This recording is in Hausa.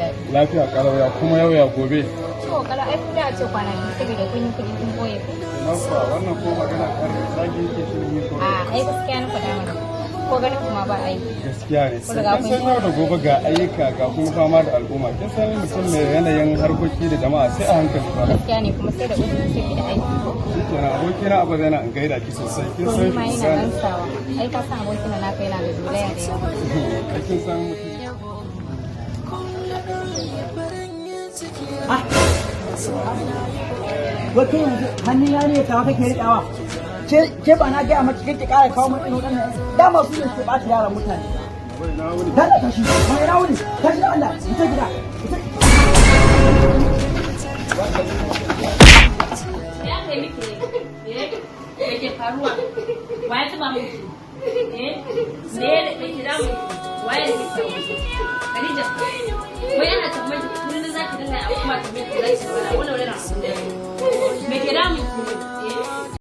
daɗi. Lafiya kalau, ya kuma yau, ya gobe? To kalau, ai kuma a ce kwana biyu saboda kun yi kuɗi kun boye ku. Na kuwa, wannan ko magana kar zagi yake shi ne ko? A ai gaskiya na faɗa mana. Ko ganin kuma ba ai. Gaskiya ne. Kun riga Kin san yau da gobe, ga ayyuka, ga kuma fama da al'umma. Kin san mutum mai yanayin harkoki da jama'a sai a hankali ba. Gaskiya ne, kuma sai da uzuri saboda aiki ko. Shikenan, abokina abu yana in gaida ki sosai. Kin To san ni ma shi yana ne. ansawa. Ai ka san abokina naka yana da zolaya da yawa. Ai kin san mutum. Ah, wai kai yanzu hannun yarinya ta kake riƙawa? Ke ba na gaya maki kake ƙara kawo min irin waɗannan, dama su ne suke ɓata yaran mutane. Dan da tashi, mai na wuni, tashi da Allah, ita gida. Ita. Ya kai miki ne? Eh? Me ke faruwa? Waye taba miki? Eh? Me me ke damu? Waye ne ke taɓa miki? Khadija. Wai ana tambayar ki kullum za ki dinga abu, kuma tambayar ki za ki faɗa wannan wani abu ne.